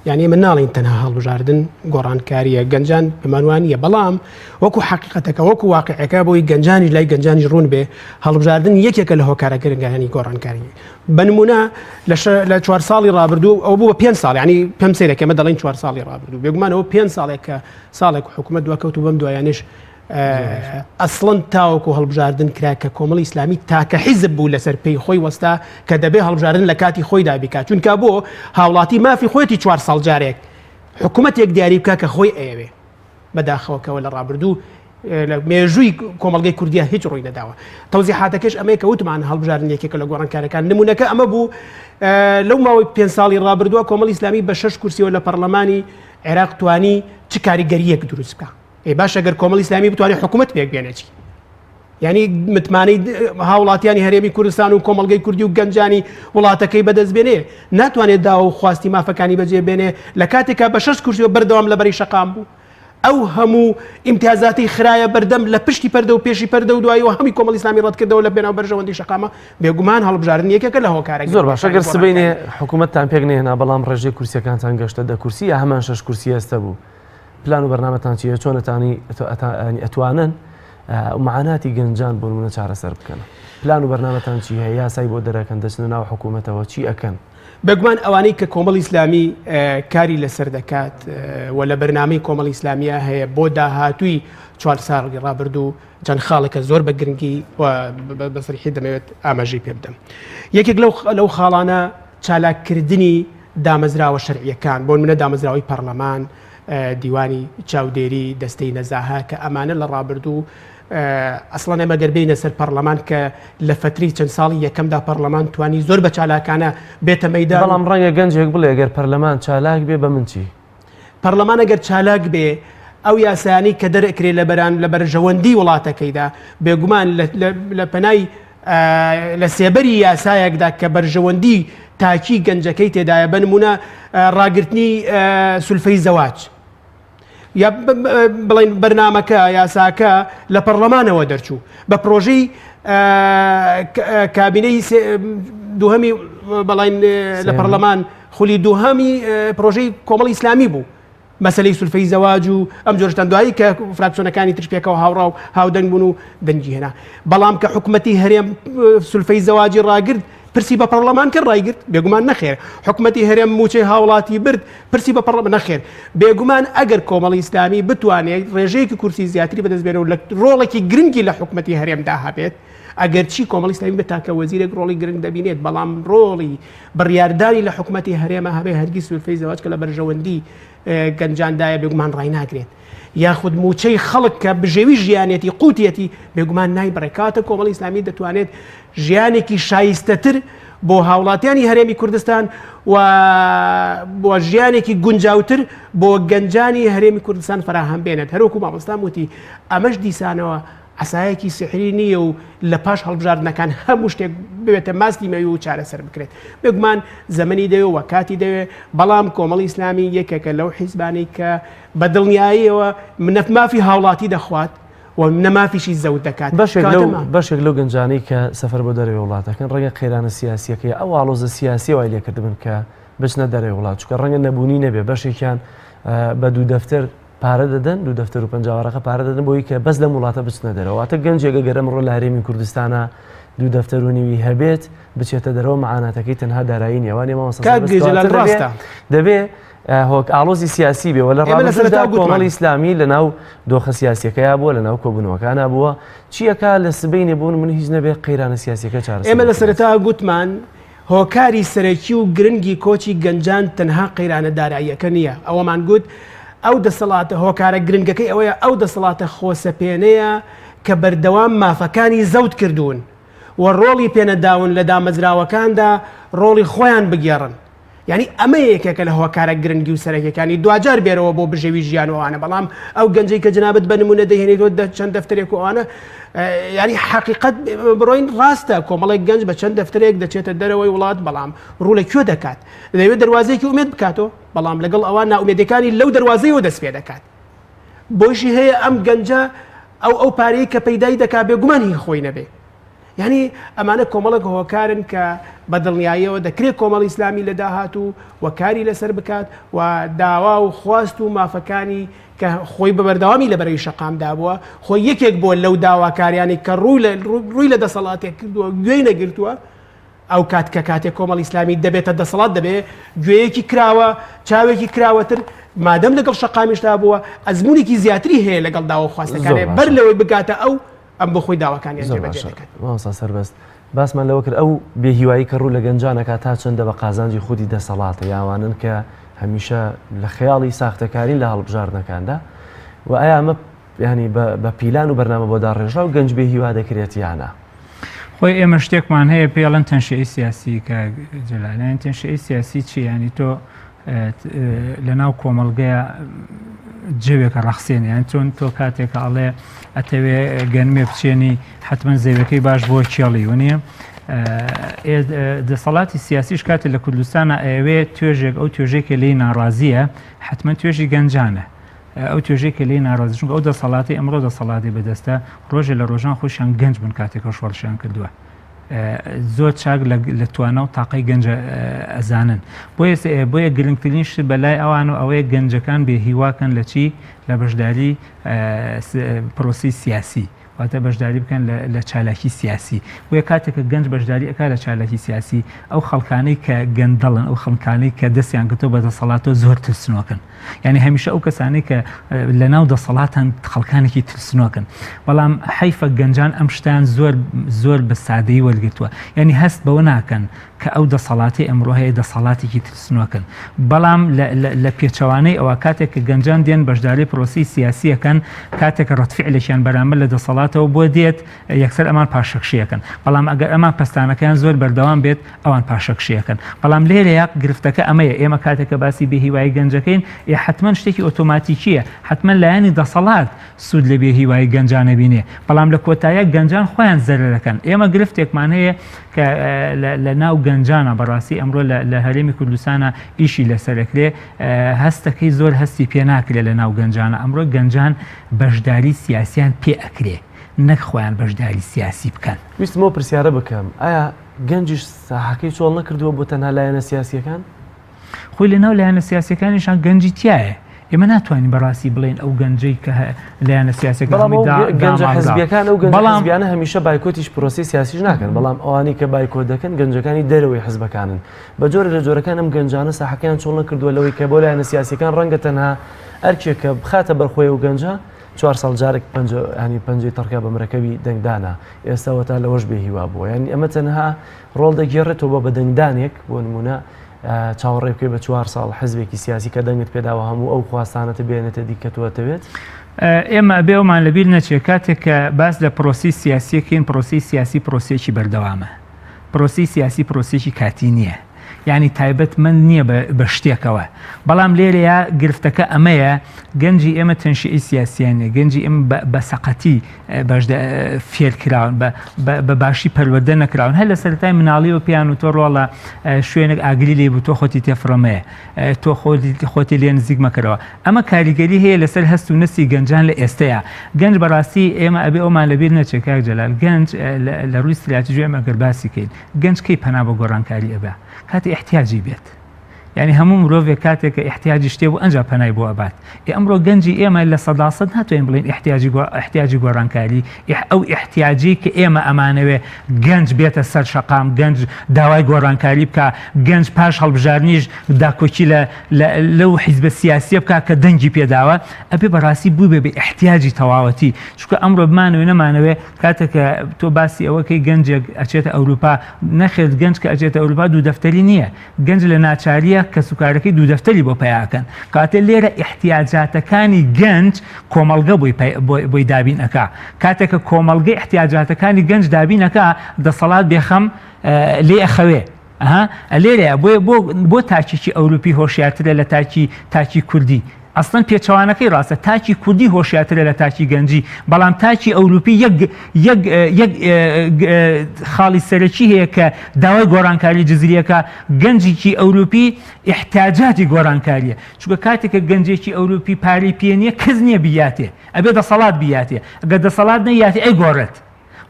یعنی ئێمە ناڵین تەنها هەڵبژاردن گۆڕانکاریە گەنجان پێمانوانیە بەڵام وەکو حقیقەتەکە وەکو واقعەکە بۆی گەنجانی لای گەنجانی ڕوون بێ هەڵبژاردن یەکێکە لە هۆکارە گرنگەکانی گۆڕانکاری بنمونە لە چوار ساڵی ڕابردوو ئەو بووە پێ ساڵ ینی پێم سەیرەکە ئێمە دەڵێن چوار ساڵی ڕابردوو بێگومانەوە پێ ساڵێک کە ساڵێک حکوومەت دواکەوت و بەم دوایانش ئەسڵەن تاوەکو هەڵبژاردن کرا کە کۆمەڵی ئیسلامی تاکە حیزب بوو لەسەر پێی خۆی وەستا کە دەبێ هەڵبژاردن لە کاتی خۆیدا بیکات چونکە بۆ هاوڵاتی مافی خۆیەتی چوار ساڵ جارێک حکوومەتێک دیاری بکە کە خۆی ئەیەوێ بەداخەوە کەەوە لە ڕابردوو لە مێژووی کۆمەڵگەی کوردیا هیچ ڕووی نەداوە تەوزیحاتەکەش ئەمەیە کە وتمان هەڵبژاردن یەکێکە لە گۆڕانکارەکان نمونەکە ئەمە بوو لەو ماوەی پێ ساڵی ڕابردووە کۆمەڵی ئیسلامی بە شەش کورسیەوە لە پەرلەمانی عێراق توانی چ کاریگەریەک دروست بکە ئەی باشە گەر کۆمەڵی ئیسلامی بتوانێت حکوومەت پێک بێنێت چی یعنی متمانەی هاوڵاتیانی هەرێمی کوردستان و کۆمەڵگەی کوردی و گەنجانی وڵاتەکەی بەدەست بێنێ ناتوانێت داوا و خواستی مافەکانی بەجێ بێنێ لە کاتێکا بە شەش کورسی و بەردەوام لە بەری شەقام بوو ئەو هەموو ئیمتیازاتی خراە بەردەم لە پشتی پەردە و پێشی پەردە و دوایی و هەمی کۆمەڵی ئیسلامی ڕەتکردەوە لە پێناو بەرژەوەندی شەقامە بێگومان هەڵبژاردن یەکێکە لە هۆکارە زۆر باشە گەر سبەینێ حکوومەتتان پێک نێنا بەڵام ڕێژەی کورسیەکانتان گەشتە دە کورسی یا هەمان شەش کورسی ئێستا بوو پلان و بەرنامەتان چیە چۆن ئەتانی ئەتوانن معاناتی گەنجان بۆ نمونە چارەسەر بکەن؟ پلان و بەرنامەتان چی هەیە؟ یاسای بۆ دەرەکەن دەچنە ناو حکوومەتەوە چی ئەکەن؟ بێگومان ئەوانەی کە کۆمەڵی ئیسلامی کاری لەسەر دەکات و لە بەرنامەی کۆمەڵی ئیسلامیە هەیە بۆ داهاتووی چوار ساڵی ڕابردوو چەند خاڵێکە زۆر بە گرنگی و بە سەریحی دەمەوێت ئاماژەی پێ بدەم. یەکێک لەو خاڵانە چالاککردنی دامەزراوە شەرعیەکان بۆ نمونە دامەزراوەی پەرلەمان، دیوانی چاودێری، دەستەی نەزاهە کە ئەمانە لە ڕابردوو ئەسڵەن ئێمە گەر بێینە سەر پەرلەمان کە لە فەترەی چەند ساڵی یەکەمدا پەرلەمان توانی زۆر بە چالاکانە بێتە مەیدان. بەڵام ڕەنگە گەنجێک بڵێ گەر پەرلەمان چالاک بێ بە من چی؟ پەرلەمان ئەگەر چالاک بێ ئەو یاسایانەی کە دەرئەکرێ لە بەران لە بەرژەوەندی وڵاتەکەیدا بێگومان لە پەنای لە سێبەری یاسایەکدا کە بەرژەوەندی تاکی گەنجەکەی تێدایە بە نمونە ڕاگرتنی سولفەی زەواج یا بڵین بەرنامەکە یاساکە لە پەرلەمانەوە دەرچوو بە پرۆژەی کابینەی دووهەمی بەڵین لە پەرلەمان خولی دووهەمی پرۆژەی کۆمەڵی ئیسلامی بوو مەسەلەی سولفەی زەواج و ئەم جۆرە شتان دوایی کە فراکسیۆنەکانی تریش پێکەوە هاوڕا و هاودەنگ بوون و دەنگی هێنا بەڵام کە حکومەتی هەرێم سولفەی زەواجی ڕاگرت پرسی بە پەرلەمان کرد ڕایگرت بێگومان نەخێر حکومەتی هەرێم موچەی هاوڵاتی برد پرسی بە پەرلەمان نەخێر بێگومان ئەگەر کۆمەڵی ئیسلامی بتوانێت ڕێژەیەکی کورسی زیاتری بەدەست بێنێ و لە ڕۆڵێکی گرنگی لە حکومەتی هەرێمدا هەبێت ئەگەرچی کۆمەڵی ئیسلامی بە تاکە وەزیرێک ڕۆڵی گرنگ دەبینێت بەڵام ڕۆڵی بڕیاردانی لە حکومەتی هەرێمە هەبێ هەرگیز سولفەی زەواج کە لە بەرژەوەندی گەنجاندایە بێگومان ڕایناگرێت یاخود موچەی خەڵک کە بژێوی ژیانێتی قوتیەتی بێگومان نایبڕێ کاتە کۆمەڵی ئیسلامی دەتوانێت ژیانێکی شایستەتر بۆ هاوڵاتیانی هەرێمی کوردستان و بۆ ژیانێکی گونجاوتر بۆ گەنجانی هەرێمی کوردستان فراهەم بێنێت هەروەکو مامۆستام وتی ئەمەش دیسانەوە عەسایەکی سیحری نییە و لە پاش هەڵبژاردنەکان هەموو شتێک ببێتە ماستی مەوی و چارەسەر بکرێت. بێگومان زەمەنی دەوێ و کاتی دەوێ، بەڵام کۆمەڵی ئیسلامی یەکێکە لەو حیزبانەی کە بە دڵنیاییەوە نە مافی هاوڵاتی دەخوات و نە مافیشی زەوت دەکات. بەشێک لەو بەشێک لەو گەنجانەی کە سەفەر بۆ دەرەوەی وڵات دەکەن ڕەنگە قەیرانە سیاسییەکەی ئەو ئاڵۆزە سیاسییە وای لێکردبن کە بچنە دەرەوەی وڵات، چونکە ڕەنگە نەبوونی نەبێ بەشێکیان بە دوو دەفتەر پارە دەدەن، دوو دەفتەر و 50 وەرەقە پارە دەدەن بۆی کە بەس لەم وڵاتە بچنە دەرەوە. واتە گەنجێک ئەگەر ئەمڕۆ لە هەرێمی کوردستانا دوو دەفتەر و نیوی هەبێت بچێتە دەرەوە معاناتەکەی تەنها دارایی نییە. وانیە مامۆستا کاک سەربەست؟ جەلال کەواتە دەبێ ڕاستە. دەبێ هۆک ئاڵۆزی سیاسی بێ و لە ئێمە لە ڕابردووشدا سەرەتا گوتمان. کۆمەڵی ئیسلامی لە ناو دۆخە سیاسیەکەیا بووە، لە ناو کۆبوونەوەکانا بووە. چییەکا لە سبەینێ بوون من هیچ نەبێ قەیرانە سیاسیەکە چارەسەر ئێمە لە بکرێت. سەرەتا گوتمان هۆکاری سەرەکی و گرنگی کۆچی گەنجان تەنها قەیرانە داراییەکە نییە، ئەوەمان گوت، ئەو دەسەڵاتە، هۆکارە گرنگەکەی ئەوەیە ئەو دەسەڵاتە خۆسەپێنەیە کە بەردەوام مافەکانی زەوت کردوون و ڕۆڵی پێنەداون لە دامەزراوەکاندا ڕۆڵی خۆیان بگێڕن. یانی ئەمە یەکێکە لە هۆکارە گرنگی و سەرەکیەکانی دواجار بێرەوە بۆ بژێوی ژیان و ئەوانە بەڵام ئەو گەنجەی کە جەنابت بە نمونە دەهێنیتەوە دە چەند دەفتەرێک و ئەوانە ینی حەقیقەت بڕۆین ڕاستە کۆمەڵێک گەنج بە چەند دەفتەرێک دەچێتە دەرەوەی وڵات بەڵام ڕوو لە کوێ دەکات دەیەوێت دەروازەیەکی ئومێد بکاتەوە بەڵام لەگەڵ ئەوە نائومێدەکانی لەو دەروازەیەوە دەست پێ دەکات بۆیشی هەیە ئەم گەنجە ئەو ئەو پارەی کە پەیدای دەکات بێگومان هی خۆی نەبێ یانی ئەمانە کۆمەڵێک هۆکارن کە بە دڵنیاییەوە دەکرێت کۆمەڵی ئیسلامی لە داهاتوو و کاری لەسەر بکات و داوا و خواست و مافەکانی کە خۆی بە بەردەوامی لە بەرەی شەقامدا بووە خۆی یەکێک بووە لەو داواکاریانەی کە ڕووی لە ڕووی لە دەسەڵاتێک کردووە گوێی نەگرتووە ئەو کات کە کاتێک کۆمەڵی ئیسلامی دەبێتە دەسەڵات دەبێ گوێیەکی کراوە چاوێکی کراوەتر مادەم لەگەڵ شەقامیشدا بووە ئەزمونێکی زیاتری هەیە لەگەڵ داوا خواستەکانێ بەر لەوەی بگاتە ئەو ئەم بۆ خۆی داواکانیان جێبەجێ دەکات. مامۆستا سەربەست، باسمان لەوە کرد ئەو بێهیوایی کە ڕوو لە گەنجان ئەکات تا چەندە بە قازانجی خودی دەسەڵاتە یا ئەوانەن کە هەمیشە لە خەیاڵی ساختەکارین لە هەڵبژاردنەکاندا و ئایا ئەمە ینی بە پیلان و بەرنامە بۆ داڕێژراو گەنج بێ هیوا دەکرێت یانە؟ خۆی ئێمە شتێکمان هەیە پێڵەن تەنشەی سیاسی کە جەلالەیان تەنشەی سیاسی چی ینی تۆ لەناو کۆمەڵگەیە جەوێکە ڕەخسێنی یان چۆن تۆ کاتێکە ئەڵێ ئەتەوێ گەنمێ بچێنی حتمما زەوەکەی باش بۆ کێڵی و نییە دەسەڵاتی سیاسیش کاتێ لە کوردستانە ئەوێ توێژێک ئەو توێژێکە لی ناڕازیە حتمما توێژی گەنجانە ئەو توێژێک کە لی ناڕازی چونکە ئەو دەسەڵاتی ئەمڕۆ دەسەڵاتی بەدەستە ڕۆژێ لە ڕۆژان خۆشیان گەنج بن کاتێکە شۆڕشیان کردووە زۆر چاک لە توانا و تاقەی گەنجە ئەزانن بۆیە بۆیە گرنگترین شت بەلای ئەوان و ئەوەیە گەنجەکان بێ هیواکەن لە چی لە بەشداری پرۆسی سیاسی. واتە بەشداری بکەن لە چالاکی سیاسی. بۆیە کاتێک کە گەنج بەشداری ئەکا لە چالاکی سیاسی، ئەو خەڵکانەی کە گەندەڵن، ئەو خەڵکانەی کە دەستیان گرتووە بە دەسەڵاتەوە زۆر ترسنۆکن. یانی هەمیشە ئەو کەسانەی کە لە ناو دەسەڵاتن خەڵکانێکی ترسنۆکن. بەڵام حەیفە گەنجان ئەم شتیان زۆر زۆر بە سادەیی وەرگرتووە. یانی هەست بەوە ناکەن کە ئەو دەسەڵاتەی ئەمڕۆ هەیە دەسەڵاتێکی ترسنۆکن. بەڵام لە پێچەوانەی ئەوە کاتێک کە گەنجان دێن بەشداری پرۆسەی سیاسی ئەکەن، کاتێک کە ڕەدفیعلێکیان بەرامبەر لە دەسەڵاتەوە بۆ دێت، یەکسەر ئەمان پاشەکشێ ئەکەن. بەڵام ئەگەر ئەمان پەستانەکەیان زۆر بەردەوام بێت، ئەوان پاشەکشێ ئەکەن. بەڵام لێرەیا گرفتەکە ئەمەیە، ئێمە کاتێک کە باسی بێهیوایی گەنجەکەین، ئێ حەتمەن شتێکی ئۆتۆماتیکییە، حەتمەن لایەنی دەسەڵات سوود لە بێهیوایی گەنجان ئەبینێ، بەڵام لە کۆتاییا گەنجان خۆیان زەرەرەکەن. ئێمە گرفتێکمان هەیە کە لە ناو گەنجانە بەڕاستی ئەمڕۆ لە هەرێمی کوردستانە ئیشی لەسەر ئەکرێ، هەستەکەی زۆر هەستی پێ ناکرێ لە ناو گەنجانە. ئەمڕۆ گەنجان بەشداری سیاسیان پێ ئەکرێ نەک خۆیان بەشداری سیاسی بکەن. ویستم ئەو پرسیارە بکەم، ئایا گەنجیش ساحەکەی چۆڵ نەکردووە بۆ تەنها لایەنە سیاسییەکان؟ خۆی لە ناو لایەنە سیاسیەکانیشان گەنجی تایە ئێمە ناتوانین بەڕاستی بڵێن ئەو گەنجەی کە لایەنە سیاسەکە گەنجە حزبیەکان ئەو بەڵام بیانە هەمیشە بایکۆتیش پرۆسی سیاسیش ناکەن بەڵام ئەوانی کە بایکۆت دەکەن گەنجەکانی دەرەوەی حزبەکانن بە جۆرە لە جۆرەکان ئەم گەنجانە ساحەکەیان چۆڵ نەکردووە لەوەی کە بۆ لایەنە سیاسەکان ڕەنگە تەنها ئەرکێکە بخاتە بەرخۆی و گەنجە چوار ساڵ جارێک پەنجە پەنجەی تەڕکا بە مرەکەبی دەنگدانە ئێستا وەتا لەوەش بێ هیوا بووە یعنی ئەمە تەنها ڕۆڵ دەگێڕێتەوە بە بەدەنگدانێک بۆ نمونە چاوەڕێ بکەی بە چوار ساڵ حزبێکی سیاسی کە دەنگت پێداوە هەموو ئەو خواستانەت بێنێتە دی کە تۆ ئەتەوێت؟ ئێمە ئەبێ ئەومان لەبیر نەچێت کاتێک کە باس لە پرۆسی سیاسیەکەین پرۆسی سیاسی پرۆسیەکی بەردەوامە پرۆسی سیاسی پرۆسیەکی کاتی نییە یعنی تایبەتمەند نییە بە شتێکەوە بەڵام لێرەیە گرفتەکە ئەمەیە گەنجی ئێمە تەنشیعی سیاسیان نیە گەنجی ئێمە بە سەقەتی فێر کراون بە باشی پەروەردە نەکراون هەر لە سەرەتای مناڵیەوە پێیان و تۆ ڕۆڵە شوێنێک ئاگری لێ بوو تۆ خۆتی تێفڕەمەیە تۆ خۆتی لێ نزیک مەکەرەوە ئەمە کاریگەری هەیە لەسەر هەست و نەستی گەنجان لە ئێستەیە گەنج بەڕاستی ئێمە ئەبێ ئەومان لەبیر نەچێت کاک جەلال گەنج لە ڕووی ستراتیژی ئێمە گەر باسی کەین گەنج کەی پەنا بۆ گۆڕانکاری ئەبا کاتی احتیاجی بێت یانی هەموو مرۆڤێک کاتێک کە ئیحتیاجی شتێ بوو ئەنجا پەنای بۆ ئەبات. ئێ ئەمڕۆ گەنجی ئێمە 100% ناتوانین بڵێین ئیحتیاجی گۆ ئیحتیاجی گۆڕانکاری ئیح ئەو ئیحتیاجەی کە ئێمە ئەمانەوێ گەنج بێتە سەر شەقام گەنج داوای گۆڕانکاری بکا گەنج پاش هەڵبژاردنیش داکۆکی لە لە لەو حیزبە سیاسیە بکا کە دەنگی پێداوە ئەبێ بەڕاستی بووبێ بە ئیحتیاجی تەواوەتی چونکە ئەمڕۆ بمانەوێ نەمانەوێ کاتێک کە تۆ باسی ئەوە کەی گەنجێک ئەچێتە ئەوروپا نەخێر گەنج کە ئەچێتە ئەوروپا دوو دەفتەری نییە گەنج لە ناچاریە کەسوکارەکەی دوو دەفتەری بۆ پەیا ئەکەن کەواتە لێرە ئیحتیاجاتەکانی گەنج کۆمەڵگە بۆی بۆی دابین ئەکا کاتێک کە کۆمەڵگە ئیحتیاجاتەکانی گەنج دابین ئەکا دەسەڵات بێخەم لێ ئەخەوێ ئەها لێرەیە بۆیە بۆ بۆ تاکێکی ئەوروپی هۆشیارترە لە تاکی تاکی کوردی ئەسڵەن پێچەوانەکەی ڕاستە تاکی کوردی هۆشیارترە لە تاکی گەنجی بەڵام تاکی ئەوروپی یەک یەک یەک خاڵی سەرەکی هەیە کە داوای گۆڕانکاری جزریەکە گەنجێکی ئەوروپی ئیحتاجاتی گۆڕانکاریە چونکە کاتێک کە گەنجێکی ئەوروپی پارەی پێ نییە کەس نییە بیاتێ ئەبێ دەسەڵات بیاتێ ئەگەر دەسەڵات نەیاتێ ئەیگۆڕێت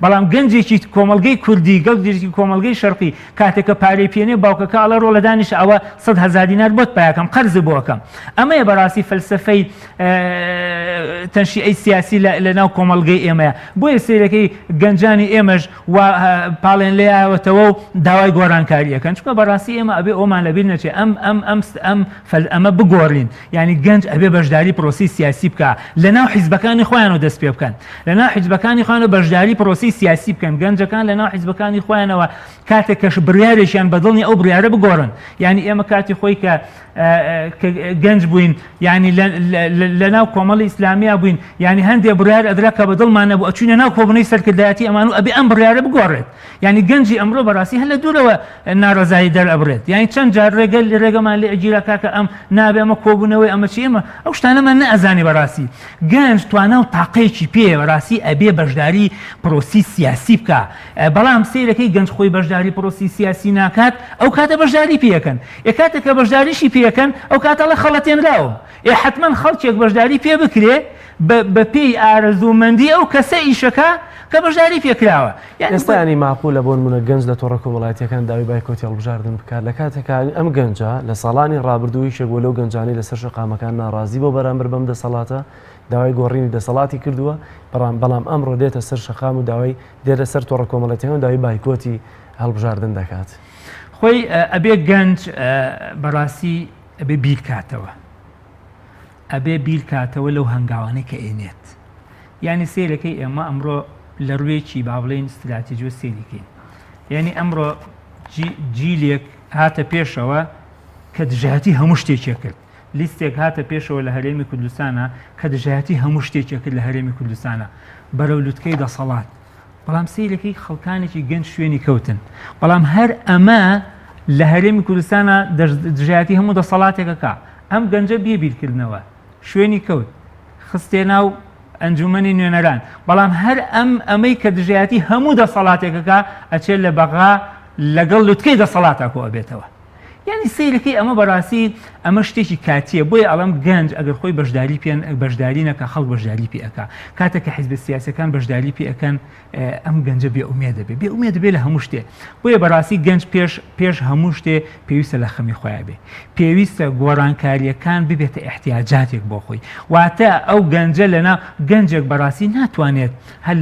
بەڵام گەنجێکی کۆمەڵگەی کوردی، گەنجێکی کۆمەڵگەی شەرقی کاتێک کە پارەی پێ نیە باوکەکە ئەڵێ ڕۆڵە دانیشە ئەوە 100 هەزار دینار بۆت پایەکەم قەرزت بۆ ئەکەم. ئەمەیە بەڕاستی فەلسەفەی تەنشیئەی سیاسی لە ناو کۆمەڵگەی ئێمەیە. بۆیە سەیرەکەی گەنجانی ئێمەش وا پاڵێن لێیاوەتەوە و داوای گۆڕانکاری ئەکەن. چونکە بەڕاستی ئێمە ئەبێ ئەومان لەبیر نەچێ ئەم ئەم ئەم ئەم ئەمە بگۆڕین. یانی گەنج ئەبێ بەشداری پرۆسەی سیاسی بکا لە ناو حیزبەکانی خۆیانەوە دەست پێ بکەن. لە ناو حیزبەکانی خۆیانەوە بەشداری پرۆسەی سیاسی بکەن، گەنجەکان لە ناو حیزبەکانی خۆیانەوە کاتێک کەش بڕیارێکیان بەدڵ نیە ئەو بڕیارە بگۆڕن، یانی ئێمە کاتی خۆی کە گەنج بووین یانی لە ناو کۆمەڵی ئیسلامیا بووین یانی هەندێ بڕیار ئەدرا کە بەدڵمان نەبوو ئەچوینە ناو کۆبوونەوەی سەرکردایەتی ئەمان و ئەبێ ئەم بڕیارە بگۆڕێت یانی گەنجی ئەمڕۆ بەڕاستی هەر لە دوورەوە ناڕەزایی دەرئەبڕێت یانی چەند جار ڕێگە ڕێگەمان لێ ئەگیرا کاکە ئەم نابێ ئەمە کۆبوونەوەی ئەمە چی ئێمە ئەو شتانەمان نەئەزانی بەڕاستی گەنج توانا و تاقەیەکی پێیە بەڕاستی ئەبێ بەشداری پرۆسی سیاسی بکا بەڵام سەیرەکەی گەنج خۆی بەشداری پرۆسی سیاسی ناکات ئەو کاتە بەشداری پێ ئەکەن ئێ کاتێک کە بەشداریشی پێ ئەکەن ئەو کاتە ئەڵێ خەڵەتێنراوم ئێ حەتمەن خەڵکێک بەشداری پێ بکرێ. بە پێی ئارەزوومەندی ئەو کەسە ئیشەکە کە بەشداری پێکراوە. یانی ئێستا یانی مەعقولە بۆ نمونە گەنج لە تۆڕە کۆمەڵایەتیەکان داوای بایکۆتی هەڵبژاردن بکات لە کاتێکا ئەم گەنجە لە ساڵانی ڕابردوو یەکێک بووە لەو گەنجانەی لەسەر شەقامەکان ناڕازی بۆ بەرامبەر بەم دەسەڵاتە داوای گۆڕینی دەسەڵاتی کردووە بەڵام بەڵام ئەمڕۆ دێتە سەر شەقام و داوای دێتە سەر تۆڕە کۆمەڵایەتیەکان داوای بایکۆتی هەڵبژاردن دەکات. خۆی ئەبێ گەنج بەڕاستی ئەبێ بیرکاتەوە ئەبێ بیرکاتەوە لەو هەنگاوانەی کە ئێنێت یانی سەیرەکەی ئێمە ئەمڕۆ لە ڕوویەکی با بڵێین ستراتیجیەوە سەیری کەین یعنی ئەمڕۆ جیلێک هاتە پێشەوە کە دژایەتی هەموو شتێکی کرد لیستێک هاتە پێشەوە لە هەرێمی کوردستانە کە دژایەتی هەموو شتێکی کرد لە هەرێمی کوردستانە بەرەو لوتکەی دەسەڵات بەڵام سەیرەکەی خەڵکانێکی گەنج شوێنی کەوتن بەڵام هەر ئەمە لە هەرێمی کوردستانە دژایەتی هەموو دەسەڵاتێکەکە ئەم گەنجە بێ بیرکردنەوە شوێنی کەوت خستێ ناو ئەنجومەنی نوێنەران بەڵام هەر ئەم ئەمەی کە دژایەتی هەموو دەسەڵاتێکەکە ئەچێت لە بەغا لەگەڵ لوتکەی دەسەڵاتا کۆ ئەبێتەوە یعنی سەیرەکەی ئەمە بەڕاستی ئەمە شتێکی کاتیە بۆیە ئەڵم گەنج ئەگەر خۆی بەشداری پێ بەشداری نەکە خەڵک بەشداری پێ ئەکا کاتێک کە حیزبە سیاسەکان بەشداری پێ ئەکەن ئەم گەنجە بێ ئومێد دەبێ بێ ئومێد دەبێ لە هەموو شتێ بۆیە بەڕاستی گەنج پێش پێش هەموو شتێ پێویستە لە خەمی خۆیان بێ پێویستە گۆڕانکارییەکان ببێتە ئیحتیاجاتێک بۆ خۆی واتە ئەو گەنجە لەنا گەنجێک بەڕاستی ناتوانێت هەر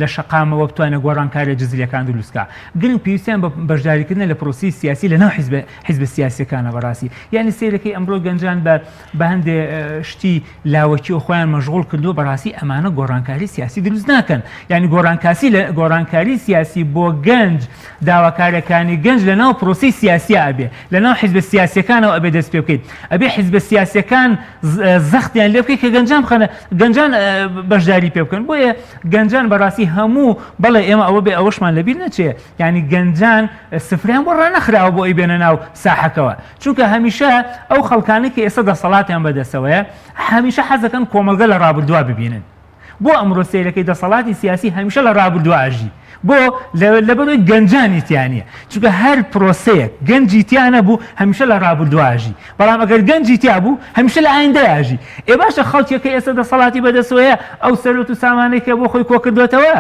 لە شەقامەوە بتوانێت گۆڕانکاریە جزریەکان دروستکا گرنگ پێویستیان بە بەشداریکردنە لە پرۆسی سیاسی لەناو حیزب حیزب سیاسیەکانە بەڕاستی یعنی سەیرەکەی ئەمڕۆ گەنجان بە بە هەندێ شتی لاوەکی و خۆیان مەشغوڵ کردووە بەڕاستی ئەمانە گۆڕانکاری سیاسی دروست ناکەن یعنی گۆڕانکاسی لە گۆڕانکاری سیاسی بۆ گەنج داواکارەکانی گەنج لە ناو پرۆسی سیاسی ئەبێ لە ناو حیزبە سیاسەکانەوە ئەبێ دەست پێ بکەیت ئەبێ حیزبە سیاسەکان زەختیان لێ بکەیت کە گەنجان بخەنە گەنجان بەشداری پێ بکەن بۆیە گەنجان بەڕاستی هەموو بەڵێ ئێمە ئەوە بێ ئەوەشمان لەبیر نەچێ یعنی گەنجان سفریان بۆ ڕانەخراوە بۆ ئەی بێنە ناو ساحەکەوە چونکە هەمیشە ئەو خەڵکانەی کە ئێستا دەسەڵاتیان بەدەستەوەیە هەمیشە حەزەکەن کۆمەڵگە لە ڕابردووە ببینن. بۆ ئەمڕۆ سەیرەکەی دەسەڵاتی سیاسی هەمیشە لە ڕابردووە ئەژی. بۆ؟ لەبەرئەوەی گەنجانی تیا نییە. چونکە هەر پرۆسەیەک گەنجی تیا نەبوو هەمیشە لە ڕابردووە ئەژی. بەڵام ئەگەر گەنجی تیا بوو هەمیشە لە ئایندەیا ئەژی. ئێ باشە خەڵکێک کە ئێستا دەسەڵاتی بەدەستەوەیە ئەو سەروەت و سامانەی کە بۆ خۆی کۆکردۆتەوە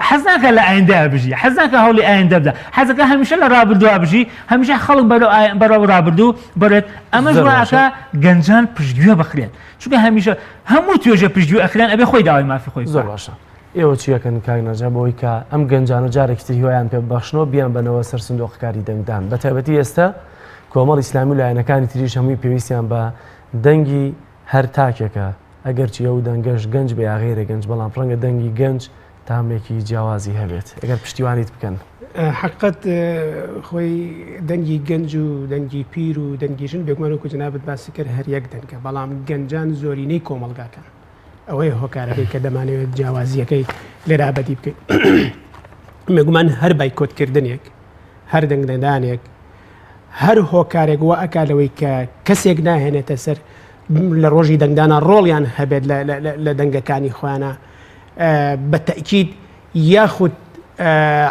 حەز ناکا لە ئایندەیا بژی، حەز ناکا هەوڵی ئایندە بدا، حەزەکا هەمیشە لە ڕابردووا بژی، هەمیشە خەڵک بەرەو ئای بەرەو ڕابردوو بڕێت، ئەمەش زۆر وا باشە. ئەکا گەنجان پشتگوێ بخرێن، چونکە هەمیشە هەموو توێژێ پشتگوێ ئەخرێن ئەبێ خۆی داوای مافی خۆی زۆر بکا. باشە ئێوە چی ئەکەن کاک نەجا بۆ ئەوەی کە ئەم گەنجانە جارێکی تر هیوایان پێ ببەخشنەوە بیانبەنەوە سەر سندۆقەکانی دەنگدان بە تایبەتی ئێستا کۆمەڵی ئیسلامی و لایەنەکانی تریش هەمووی پێویستیان بە دەنگی هەر تاکێکە ئەگەرچی ئەو دەنگەش گەنج بێ یا غەیرە گەنج بەڵام ڕەنگە دەنگی گەنج تامێکی جیاوازی هەبێت ئەگەر پشتیوانیت بکەن. حەقیقەت خۆی دەنگی گەنج و دەنگی پیر و دەنگی ژن بێگومان وەکو جەنابت باسی کرد هەر یەک دەنگە بەڵام گەنجان زۆرینەی کۆمەڵگاکەن ئەوەیە هۆکارەکەی کە دەمانەوێت جیاوازیەکەی لێرا بەدی بکەین بێگومان هەر بایکۆتکردنێک هەر دەنگنەدانێک هەر هۆکارێک وا ئەکا لەوەی کە کەسێک ناهێنێتە سەر لە ڕۆژی دەنگدانە ڕۆڵیان هەبێت لە دەنگەکانی خۆیانە بە تەئکید یاخود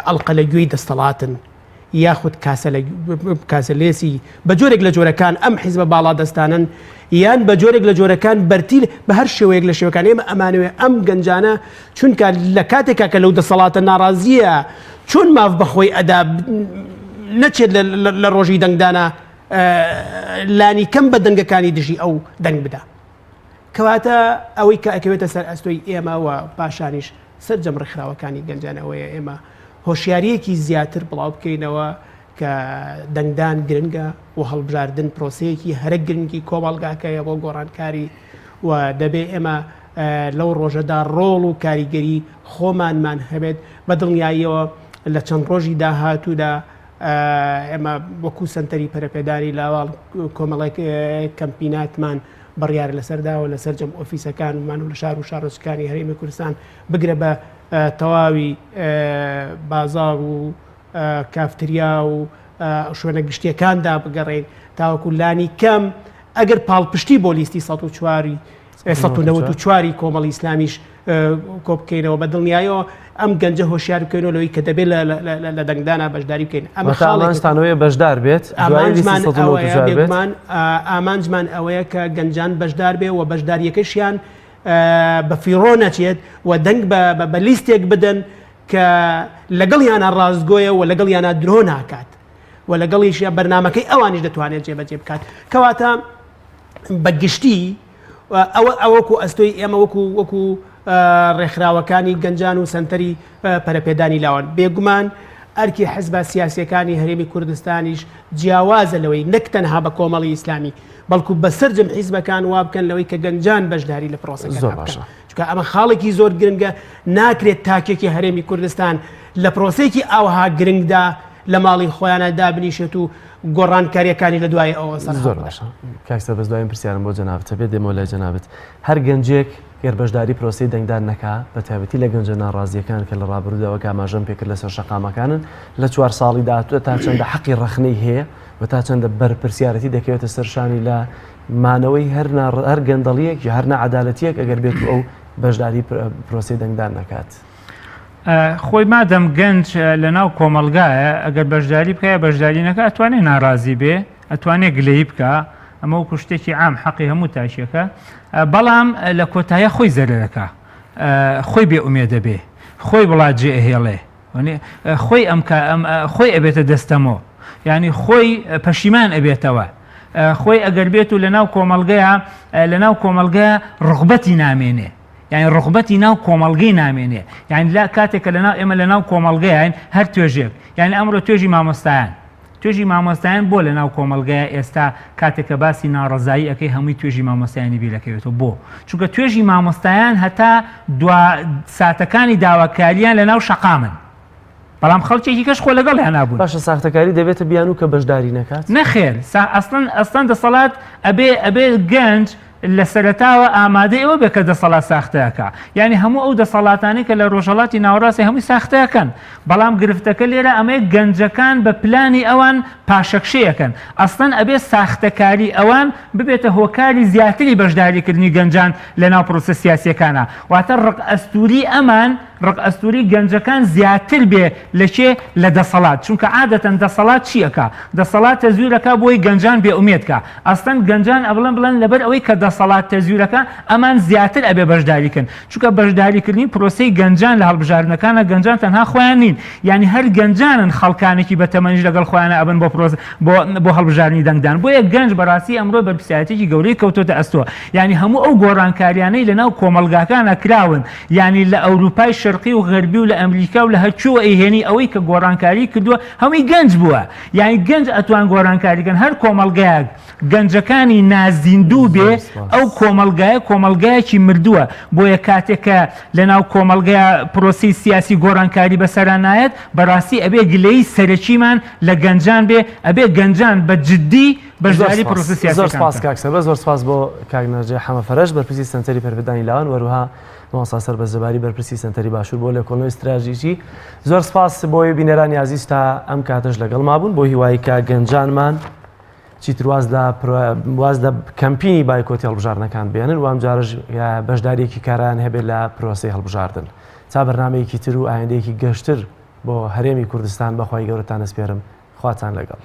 ئەڵقە لە گوێی دەستەڵاتن یاخود کاسە لێسی بە جۆرێک لە جۆرەکان ئەم حیزبە باڵا دەستانن یان بە جۆرێک لە جۆرەکان بەرتیل بە هەر شێوەیەک لە شێوەکان ئێمە ئەمانەوێ ئەم گەنجانە چونکە لە کاتێکا کە لەو دەسەڵاتە ناڕازیە چۆن ماف بەخۆی ئەدا نەچێت لە ڕۆژی دەنگدانە لانی کەم بە دەنگەکانی دژی ئەو دەنگ بدا کەواتە ئەوەی کە ئەکەوێتە سەر ئەستۆی ئێمە و پاشانیش سەرجەم ڕێکخراوەکانی گەنجان ئەوەیە ئێمە هۆشیاریەکی زیاتر بڵاو بکەینەوە کە دەنگدان گرنگە و هەڵبژاردن پرۆسەیەکی هەرە گرنگی کۆمەڵگاکەیە بۆ گۆڕانکاری و دەبێ ئێمە لەو ڕۆژەدا ڕۆڵ و کاریگەری خۆمانمان هەبێت بە دڵنیاییەوە لە چەند ڕۆژی داهاتوودا ئێمە وەکو سەنتەری پەرەپێدانی لاواڵ کۆمەڵێک کەمپیناتمان بڕیار لەسەر داوە لە سەرجەم ئۆفیسەکانمان و لە شار و شارۆچکانی هەرێمی کوردستان بگرە بە تەواوی بازاڕ و کافتریا و شوێنە گشتیەکاندا بگەڕێین تاوەکو لانی کەم ئەگەر پاڵپشتی بۆ لیستی 104 194 ی کۆمەڵی ئیسلامیش کۆبکەینەوە بە دڵنیایەوە ئەم گەنجە هۆشیار بکەینەوە لەوەی کە دەبێت لە دەنگدانا بەشداری بکەین ئەمە خاڵێکستانەوەی بەشدار بێت ئامانجمان ئەوەیە بێگومان ئامانجمان ئەوەیە کە گەنجان بەشدار بێ و بەشداریەکەشیان. بە فیڕۆ نەچێت و دەنگ بە لیستێک بدەن کە لەگەڵیانە ڕاستگۆیە و لەگەڵیانە درۆ ناکات و لەگەڵیشە بەرنمەکەی ئەوانیش دەتوانێت جێبەجێ بکات. کەواتە بە گشتی ئەوە ئەوەکو ئەستۆی ئێمە وەکو وەکو ڕێکخراوەکانی گەنجان و سەنتەری پەرەپێدانی لاوان. بێگومان ئەرکی حزبە سیاسیەکانی هەرێمی کوردستانیش جیاوازە لەوەی نەک تەنها بە کۆمەڵی ئیسلامی بەڵکو بە سەرجەم حیزبەکان وا بکەن لەوەی کە گەنجان بەشداری لە پرۆسەکە زۆر بکەن. باشە. چونکە ئەمە خاڵێکی زۆر گرنگە ناکرێت تاکێکی هەرێمی کوردستان لە پرۆسەیەکی ئاوها گرنگدا لە ماڵی خۆیانە دابنیشێت و گۆڕانکاریەکانی لە دوای ئەوە سەر زۆر باشە کاک سەربەست دوایین پرسیارم بۆ جەنابتە بێت دێمەوە لای جەنابت هەر گەنجێک گەر بەشداری پرۆسەی دەنگدان نەکا بە تایبەتی لە گەنجە ناڕازییەکان کە لە ڕابردوودا وەک ئاماژەم پێکرد لەسەر شەقامەکانن لە چوار ساڵی داهاتوودا تا چەندە حەقی ڕەخنەی هەیە و تا چەندە بەرپرسیارەتی دەکەوێتە سەر شانی لە مانەوەی هەر هەر گەندەڵیەک یا هەر ناعەدالەتیەک ئەگەر بێت و ئەو بەشداری پرۆسەی دەنگدان نەکات. خۆی مادەم گەنج لە ناو کۆمەڵگایە ئەگەر بەشداری بکە یا بەشداری نەکا ئەتوانێ ناڕازی بێ ئەتوانێ گلەیی بکا ئەمە وەکو شتێکی عام حەقی هەموو تاکێکە بەڵام لە کۆتایە خۆی زەرەرەکە خۆی بێ ئومێدە بێ خۆی وڵات جێ ئەهێڵێ خۆی ئەم خۆی ئەبێتە دەستەمۆ یعنی خۆی پەشیمان ئەبێتەوە خۆی ئەگەر بێت و لەناو کۆمەڵگەیە لەناو کۆمەڵگەیە ڕغبەتی نامێنێ یانی ڕوغبەتی ناو کۆمەڵگەی نامێنێ یانی لە کاتێک کە لەناو ئێمە لەناو کۆمەڵگەیان هەر توێژێک یانی ئەمڕۆ توێژی مامۆستایان توێژی مامۆستایان بۆ لەناو کۆمەڵگەیە ئێستا کاتێک کە باسی ناڕەزایی ئەەکەی هەمووی توێژی مامۆستایانی بیرەکەوێتەوە بۆ چونکە توێژی مامۆستایان هەتا دوا ساتەکانی داواکاریان لەناو شەقامن بەڵام خەڵکێکی کەش خۆ لەگەڵیان بوون. باشە ساختەکاری دەبێتە بیانوو کە بەشداری نەکات؟ نەخێر سا ئەسڵەن ئەسڵەن دەسەڵات ئەبێ ئەبێ گەنج لە سەرەتاوە ئامادەی ئەوە بێ کە دەسەڵات ساختە ئەکا یانی هەموو ئەو دەسەڵاتانەی کە لە ڕۆژهەڵاتی ناوەڕاستی هەمووی ساختە ئەکەن بەڵام گرفتەکە لێرە ئەمەیە گەنجەکان بە پلانی ئەوان پاشەکشێ ئەکەن ئەسڵەن ئەبێ ساختەکاری ئەوان ببێتە هۆکاری زیاتری بەشداریکردنی گەنجان لەناو پرۆسە سیاسیەکانا واتە ڕق ئەستوری ئەمان ڕق ئەستوری گەنجەکان زیاتر بێ لە کێ؟ لە دەسەڵات چونکە عادەتەن دەسەڵات چی ئەکا؟ دەسەڵات تەزویر ئەکا بۆی گەنجان بێ ئومێد کا ئەسڵەن گەنجان ئەبڵێن بڵێن لەبەر ئەوەی کە دەسەڵات تەزویر ئەکا ئەمان زیاتر ئەبێ بەشداری کەن چونکە بەشداری کردنی پرۆسەی گەنجان لە هەڵبژاردنەکانا گەنجان تەنها خۆیان نین یانی هەر گەنجانن خەڵکانێکی بە تەمەنیش لەگەڵ خۆیانا ئەبن بۆ پرۆسە بۆ بۆ هەڵبژاردنی دەنگدان بۆیە گەنج بەڕاستی ئەمڕۆ بەرپرسیارێتیەکی گەورەی کەوتۆتە ئەستۆ یانی هەموو ئەو گۆڕانکاریانەی لەناو کۆمەڵگاکانا کراون یانی لە ئەوروپای شەرقی و غەربی و لە ئەمریکا و لە هەرکوێوە ئەیهێنی ئەوەی کە گۆڕانکاری کردووە هەمووی گەنج بووە یانی گەنج ئەتوان گۆڕانکاری کەن هەر کۆمەڵگایەک گەنجەکانی نازیندوو بێ زۆر سپاس. ئەو کۆمەڵگایە کۆمەڵگایەکی مردووە بۆیە کاتێک کە لەناو کۆمەڵگەیا پرۆسەی سیاسی گۆڕانکاری بەسەرا نایەت بەڕاستی ئەبێ گلەیی سەرەکیمان لە گەنجان بێ ئەبێ گەنجان بە جدی زۆر بەشداری سپاس. پرۆسە زۆر سیاسیەکان سپاس بکەن. کاک سەربەست زۆر سپاس بۆ کاک نەجێ حەمە فەرەج بەرپرسی سەنتەری پەرەپێدانی لاوان وەروها مامۆستا سەربەست جەباری بەرپرسی سەنتەری باشوور بۆ لێکۆڵینەوەی ستراتیژی زۆر سپاس بۆی بینەرانی ئازیز تا ئەم کاتەش لەگەڵ مابوون بۆ هیوایی کە گەنجانمان چیتر واز لە واز لە کەمپینی بایکۆتی هەڵبژاردنەکان بێنن و ئەم جارەش بەشداریەکی کارایان هەبێت لە پرۆسەی هەڵبژاردن تا بەرنمەیەکی تر و ئایندەیەکی گەشتر بۆ هەرێمی کوردستان بەخوای گەورەتان ئەسپێرم خواتان لەگەڵ.